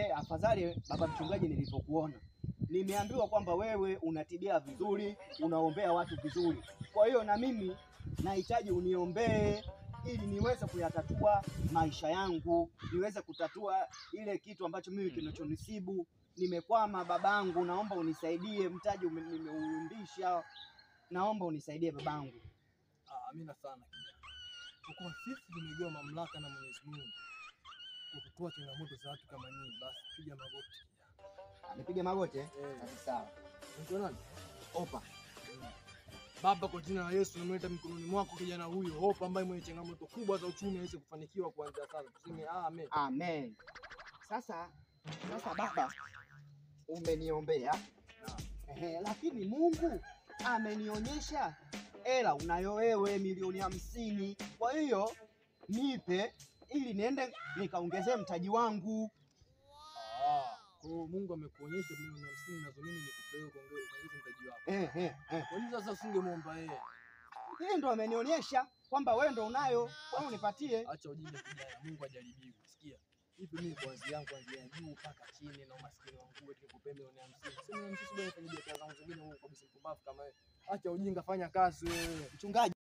Afadhali baba mchungaji nilivyokuona. Nimeambiwa kwamba wewe unatibia vizuri, unaombea watu vizuri. Kwa hiyo na mimi nahitaji uniombee ili niweze kuyatatua maisha yangu, niweze kutatua ile kitu ambacho mimi kinachonisibu. Nimekwama babangu, naomba unisaidie, mtaji nimeurudisha. Naomba unisaidie babangu. Amina sana kijana. Kwa kuwa sisi tumegawa mamlaka na Mwenyezi Mungu kututoa changamoto za watu kama nyinyi, basi piga magoti kijana. Nipige magoti eh? Sawa. Unaitwa nani? Opa. Baba, kwa jina la Yesu namleta mikononi mwako kijana huyo Hopa ambaye mwenye changamoto kubwa za uchumi aweze kufanikiwa kuanzia sasa. Tuseme amen. Amen. Sasa baba umeniombea. Lakini Mungu amenionyesha hela unayo wewe milioni 50. Kwa hiyo nipe ili niende nikaongezee mtaji wangu. Kwa hiyo Mungu amekuonyesha milioni 50 nazo mimi nikupe kuongeza mtaji wako. Kwa nini sasa usingemuomba yeye? Yeye ndo amenionyesha kwamba wewe ndo unayo, kwa hiyo unipatie. Acha ujinga kijana, Mungu ajaribiwe. Sikia. Ipi mimi kuanzia yangu kuanzia juu mpaka chini na umaskini wangu wote nikupe milioni 50. Sema milioni 50 bwana, nifanye biashara zangu zingine huko kabisa, mpumbavu kama wewe. Acha ujinga, fanya kazi wewe. Mchungaji.